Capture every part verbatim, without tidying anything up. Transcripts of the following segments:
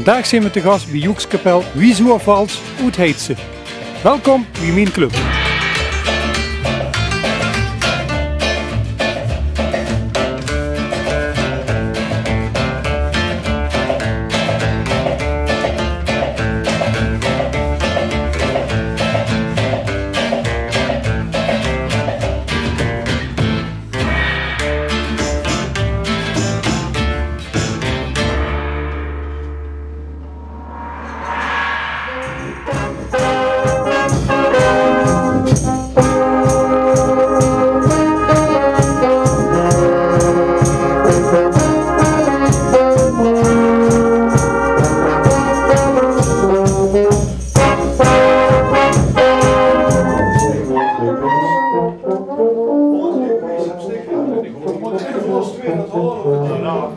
Vandaag zien we te gas bie joekskapel Wiezoer Vals oet Heitse. Welkom bie mien club.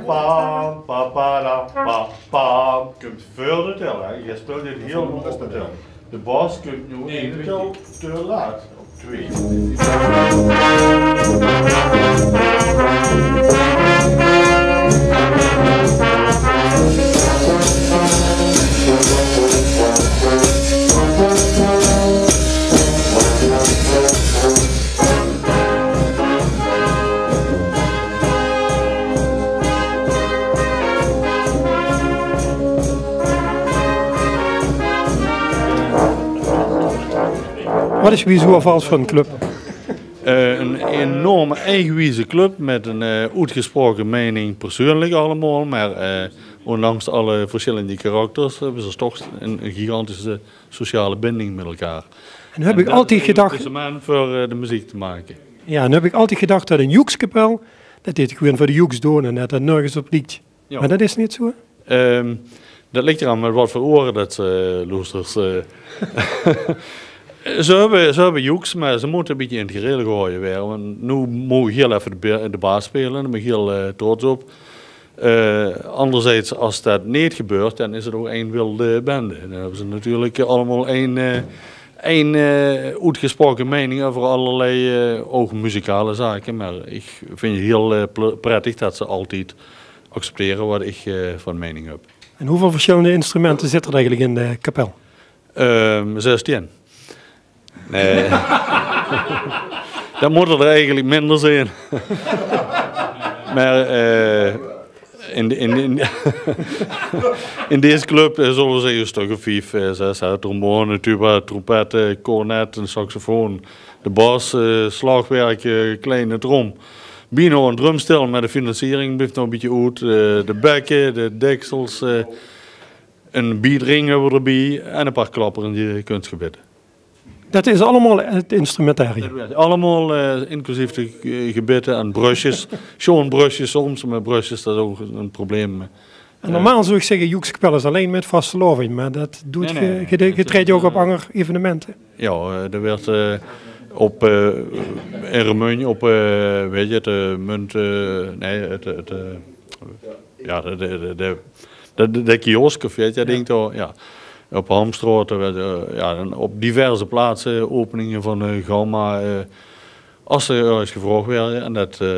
Pam, pa, pa, da, pa, pam. Kump veur de tel, hè. Geer speelt dit hiel good op de tel. De bas kump noe ein tel te laat op twee. Wat is Wiezoer Vals veur ein club? Eh, ein enorm eigenwieze club mit ein, eh, oetgesproke meining, persuuenlik allemaol, mer, eh, ondanks alle versjillende karakters höbbe ze toch ein, ein gigantische sociale binding mit elkaar. En noe höb ich altied gedach, veur, eh, de meziek te make. Jao, noe höb ich altied gedach det ein joekskapel, det deet gewoeën veur de joeks doon en det det nörges op liek. Jao. Mer det is neet zoe? Ehm, det ligk d'raan mit waat veur oere det se loesters, eh. Ze höbbe, ze höbbe joeks, mer ze mótte ein bietje in 't gereel gehaoje waere. Want noe mót ich hiel effe de be-, de baas speule, dao bön ich hiel, eh, trots op. Eh, anderzijds, es det neet gebeurt, dan is 't ouch ein wilde bende. Dan höbbe ze natuurlik allemaol ein, eh, ein, eh, oetgesproke meining euver allerlei, eh, ouch muzikale zake. Mer ich vinj 't hiel, eh, ple-, prettig det ze altied acceptere waat ich, eh, van meining höb. En wieväöl versjillende instrumente zitte d'r eigelik in de kapel? Ehm, zestien. Nae. Dan mótte d'r eigelik minder zeen. Mer, eh, in de, in, in, in dees club, eh, zölle v'r zègke, ein stök of vief, eh, zès, hè. Trombone, tuba, trompet, cornet, ein saxofoon, de bas, eh, slagwerk, eh, kleine trom. Bie nog ein drumstel, mer de financiering blief nog ein bietje oet. Eh, de bekke, de deksels, eh, ein beatring höbbe v'r d'rbie en ein paar klapperende kunstgebitte. Det is allemaol 't instrumentarium? Det wuuert allemaol, eh, inclusief de, eh, gebitte en brusjes. Sjoon brusjes soms, mer brusjes, det is ouch ein probleem. En normaal zou ich zègke, joekskapel is allein mit vastelaovend, mer det doot ge-, ge-, ge treedt ouch op anger evenemente. Jao, eh, d'r wuuert, eh, op, eh, in Remunj op, eh, weit se 't, eh, Munt, eh, nae, 't, 't, eh, jao, de, de, de, de, de, de kiosk, of weit se, dink ich, jao. Op Hamstraot, eh, jao, en op diverse plaatse, openinge van de Gamma, eh, es ze örges gevraog waere. En det, eh,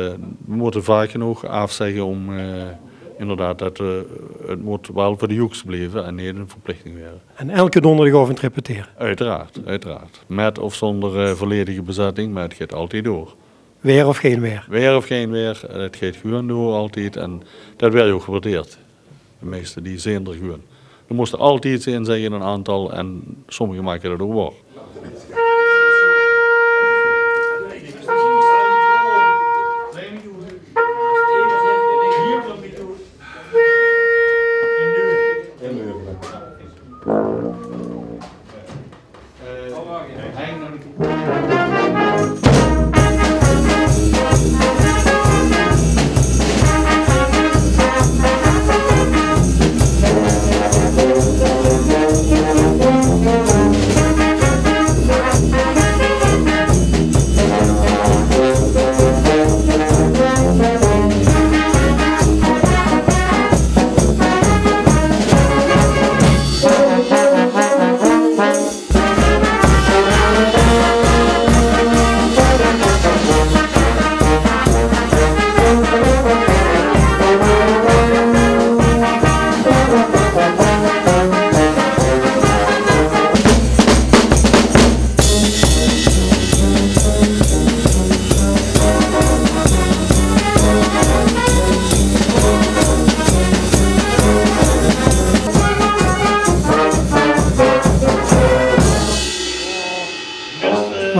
v'r mótte vaak genóg aafzègke óm, eh, inderdaad, det, eh, 't mót waal veur de joeks blieve en neet ein verplichting waere. En eder donderdigaovend repetere? Oeteraard, oeteraard. Mit of zónger, eh, volledige bezetting, mer 't geit altied door. Waer of gein waer? Waer of gein waer, 't geit gewoeën door altied en det wuuert ouch gewaardeerd. De meiste die zeen d'r gewoeën. D'r móste altied zeen, zègke ein aantal, en sommige make det ouch waor.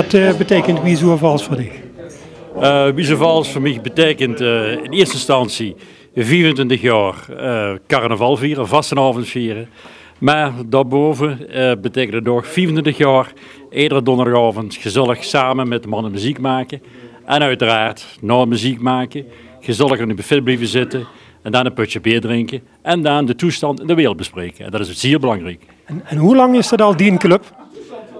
Wat, eh, beteikent Wiezoe Vals veur dich? Eh, Wiezoe Vals veur mich beteikent, eh, in eerste instantie viefentwintig jaor, eh, carnaval viere, vastelaovend viere. Mer daobaove, eh, beteikent 't ouch viefentwintig jaor, edere dónderdigaovend gezellig same mit de manne meziek make. En oeteraard, nao 't meziek make, gezellig aan 't buffet blieve zitte en dan e pötsje beer drinke en dan de toesjtandj in de wereld bespreke. En dat is zier belangriek. En, en wie lang is dat al, dien club?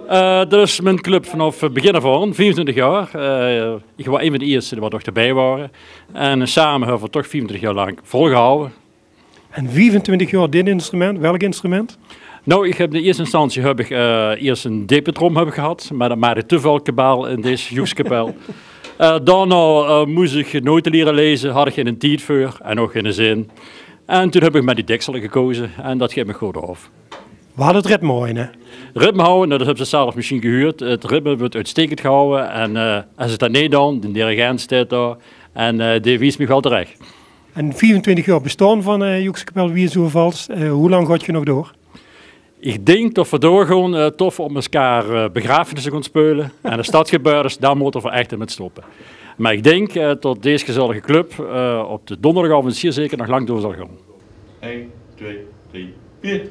Eh, dat is mien club vanaaf 't begin aaf aan, viefentwintig jaor. Eh, ich waor ein van de eerste waat nog d'rbie waore. En same höbbe v'r 't toch viefentwintig jaor lank volgehawwe. En viefentwintig jaor dit instrument, welk instrument? Nou, ich höb in de eerste instantie höb ich, eh, iers ein depe trom höb ich gehad, mer dat maakde te väöl kabaal in dees joekskapel. Eh, daonao, eh, mós ich note liere laeze, had ich geine tied veur en ouch geine zin. En toen höb ich mer die deksel gekoze en dat geit mich good aaf. Waal 't ritme hawwe, hè? Ritme hawwe, nou, dat höbs se zelf mesjien gehuurd. 't Ritme weurt oetstekend gehawwe en, eh, es ich dat neet doon, de dirigent steit dao en, eh, dae wies mich waal terech. En viefentwintig jaor bestaon van, eh, joekskapel Wiezoe Vals. Eh, wie lang gaot geer nog door? Ich dink tot v'r doorgaon, eh, tot v'r op mekaar, eh, begrafenisse gaon speule. En es dat gebeurd is, dan mótte v'r ech d'rmit stoppe. Mer ich dink, eh, tot dees gezellige club, eh, op de dónderdigaovend zier zeker nog lang door zal gaon. Ein, twee, drie, veer.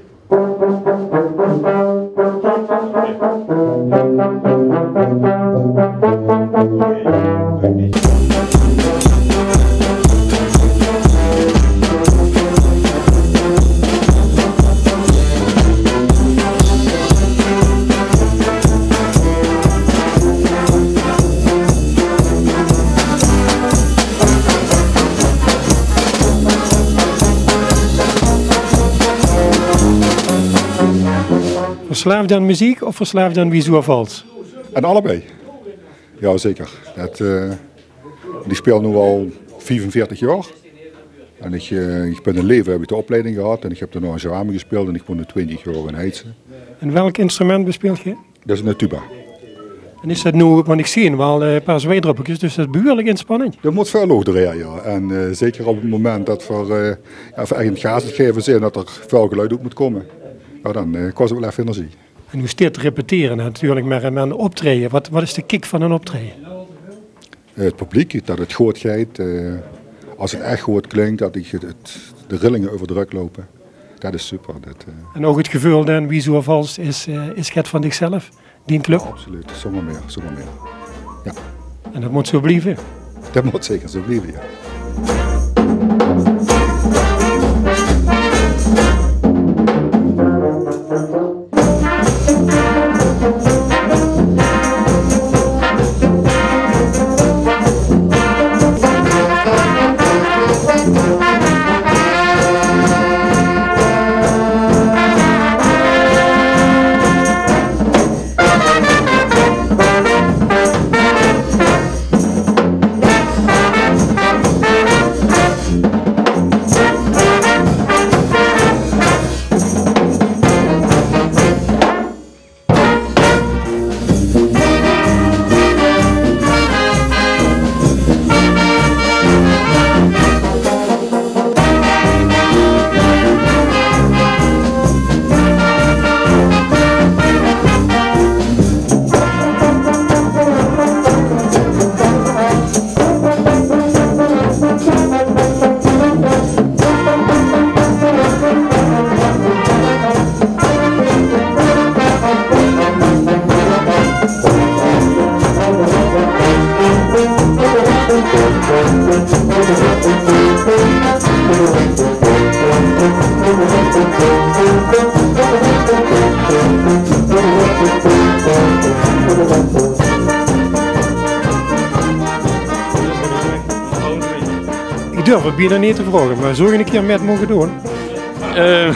Verslaafd aan meziek of verslaafd aan Wiezoe Vals? Aan allebei. Jao, zeker. Dat, eh, ich sjpeel noe al viefenveertig jaor. En ich, eh, ich bön in Leve höb ich de opleiding gehad en ich höb daonao in Sjouwame gesjpeeld en ich woon noe twintig jaor in Heitse. En welk instrument bespeelt geer? Dat is ein tuba. En is dat noe, want ich zeen waal, eh, e paar zweitdröppelkes, dus dat is behuurlik inspanning. Dao mót väöl loch doorhaer, jao. En, eh, zeker op 't moment dat v'r, eh, jao, v'r ech in 't gaas aan 't gaeve zeen, dat d'r väöl geluid oet mót kómme. Jao, dan, eh, kos 't waal effe energie. En noe steit repetere natuurlik, mer, mer optraeje, waat, waat is de kick van ein optraeje? 't Publiek, dat 't good geit, eh, es 't ech good klink, dat ich 't, 't, de rillinge euver de rök loupe. Dat is super. Dat, eh. En ouch 't geveul dan, Wiezoe Vals is, eh, is get van dichzelf, dien club? Jao, absoluut. Zónger mieë, zónger mieë. Jao. En dat mót zoe blieve? Dat mót zeker zoe blieve, jao. Ich durf 't bienao neet te vraoge, mer zów ich 'ne kier mit moge doon? Eh,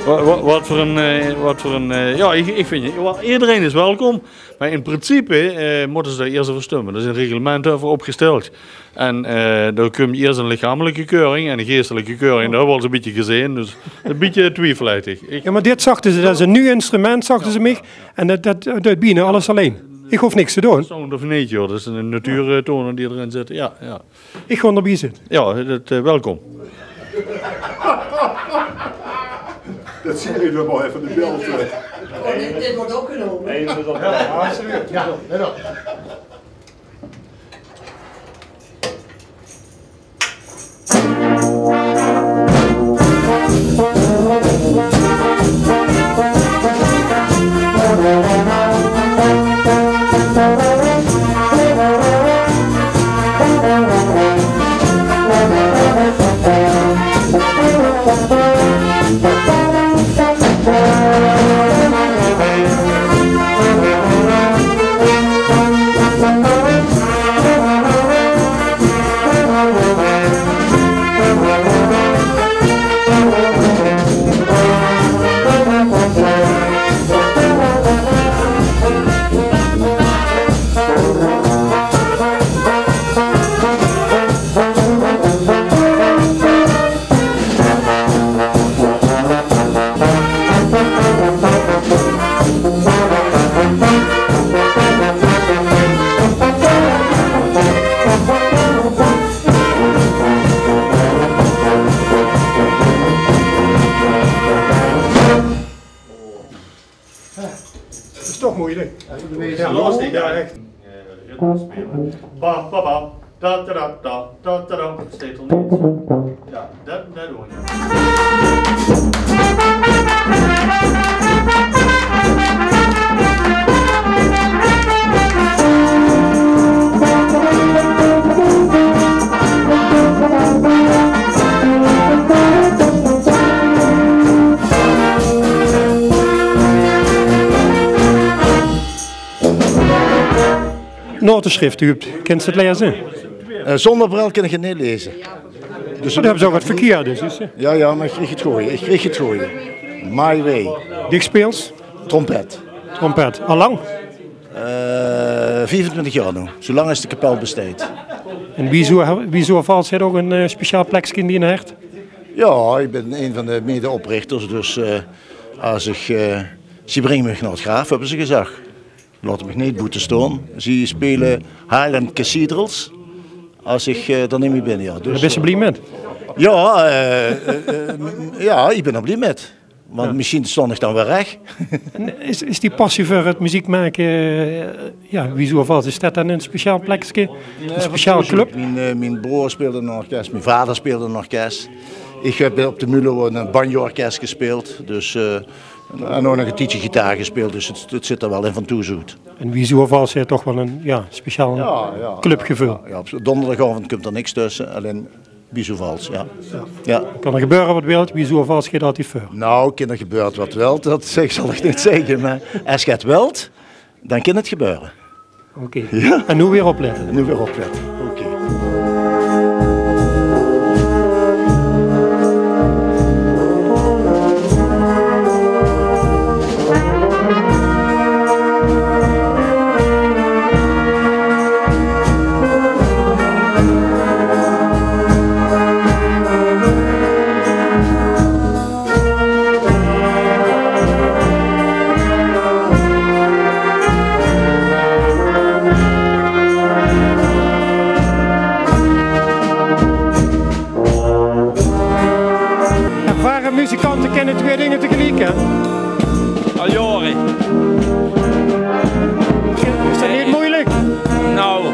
wa-, wa-, wat veur ein, eh, wat veur ein, eh, jao, ich, ich vinj, jao, ederein is welkom. Mer in principe, eh, mótte ze dao iers euver stumme. Dao is ein reglement veur opgesteld. En, eh, dao kump iers ein lichamelike keuring en ein geistelike keuring. Dat höbbe v'r al zoe'n bietje gezeen. Dus ein bietje twiefelechtig. Ich... Jao, mer dit zagte ze, dat is ein nuuj instrument, zagte ze mich. En dat, dat, dat deit bienao alles allein. Ich hoof niks te doon. Sound of nature, dat is ein natuurtoon die d'rin zit. Jao, jao. Ich gaon d'rbie zitte. Jao, dat, eh, welkom. Dat zeen v'r waal effe in beeld, eh. Oh, dit, dit wordt opgenomen. Jao, absoluut. Jao, let op. Dat is toch moeilijk. Ja, lastig, ja, echt. Bam, bam, bam. Da, da, da, da, da, da, da. Steeds al niet. Ja, dat, dat doen we. Noteschrift, Huub, kins se 't leze? Eh, zónger bril kin ich 't neet leze. Dus dan höbs se ouch get verkierd, dus, hè? Ja, ja, maar ich krieg 't gooj. Ich krieg 't gooj. My way. Dich speels? Trompet. Trompet. Al lang? Eh, viefentwintig jaor noe. Zoe lang es de kapel besteit. En Wiezoe, Wiezoe Vals haet ouch ein, eh, speciaal plekske in dien hert? Ja, ich bin ein van de medeoprichters, dus, eh, es ich, eh, ze bringe mich nao 't graaf, höbbe ze gezag. Laote mich neet boete staon. Ze speule Highland Cathedrals. Es ich, eh, dao neet mie bin, ja. Dus, dan bis se blie mit? Ja, eh, eh, eh, ja, ich bin d'r blie mit. Want mesjien staon ich dan weer rech. En is, is die passie veur 't meziek make, eh, ja, Wiezoe Vals, is det dan ein speciaal plekske? Ein speciaal club? Mien, eh, mien broor speelde in ein orkes, mien vader speelde in ein orkes. Ich höb op de Mulo in ein banjo-orkes gespeeld. Dus, eh, En ouch nog ein tiedje gitaar gespeeld, dus 't, 't zit d'r waal in van toes oet. En Wiezoe Vals haet toch waal ein, ja, speciaal clubgeveul. Ja, ja, op donderdagaovend kump d'r niks tösse, allein Wiezoe Vals, ja. Ja. Kan d'r gebeure waat wilt, Wiezoe Vals geit altied veur. Nou, kan d'r gebeure waat wilt, det zal ich neet zègke, mer es geer 't wilt, dan kan 't gebeure. Oké. Ja. En noe weer oplette. Noe weer oplette. Oké. Ervare muzikante kinne twee dinger tegeliek, hè? Al jaore. Is det neet moeilijk? Nou,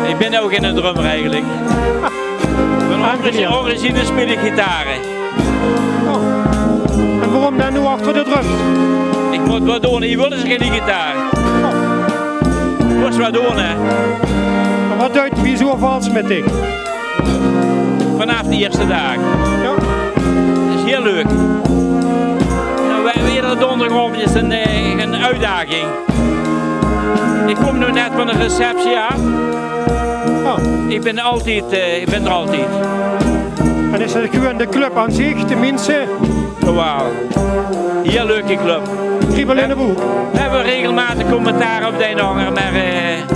ich bin ouch geine drummer eigelik. Van origi-, origine speel ich gitaar. Oh. En waorom dan noe achter de drums? Ich mót waat doon, ich wil ins geine gitaar. Oh. Mós waat doon, hè. Mer waat deit Wiezoe Vals mit dich? Vanaaf de ierste daag. Ja. Det is hiel leuk. Ja, weer, weer donderdagaovend is ein, eh, ein oetdaging. Ich kóm noe net van ein receptie aaf. Oh. Ich bin altied, eh, ich bin d'r altied. En is det gewoon de club aan zich, de minse? Jawaal. Hiel leuke club. Kriebel in de boek. Veer höbbe regelmaotig commentaar op de ein en anger, mer, eh,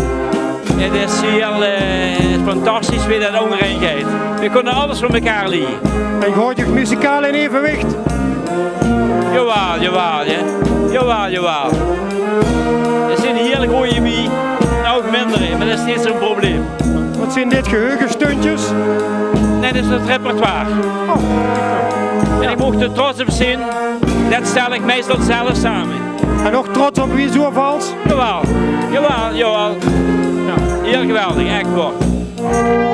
't is hiel, eh, fantastisch wie det óngerein geit. Veer kónne alles veur mekaar lege. En geer haojt uch muzikaal in evenwicht? Jawaal, jawaal, ja. Jawaal, jawaal. D'r zeen hiel gooj bie, en ouch minder, mer det is neet zoe'n probleem. Waat zeen dit, geheugensteuntjes? Nae, det is 't repertoire. Oh. En ich maag d'r trots op zeen. Det stel ich meistal zelf same. En ouch trots op wie zoe vals? Jawel, jawel, jawel. Jao, hieël geweldig, ech waor.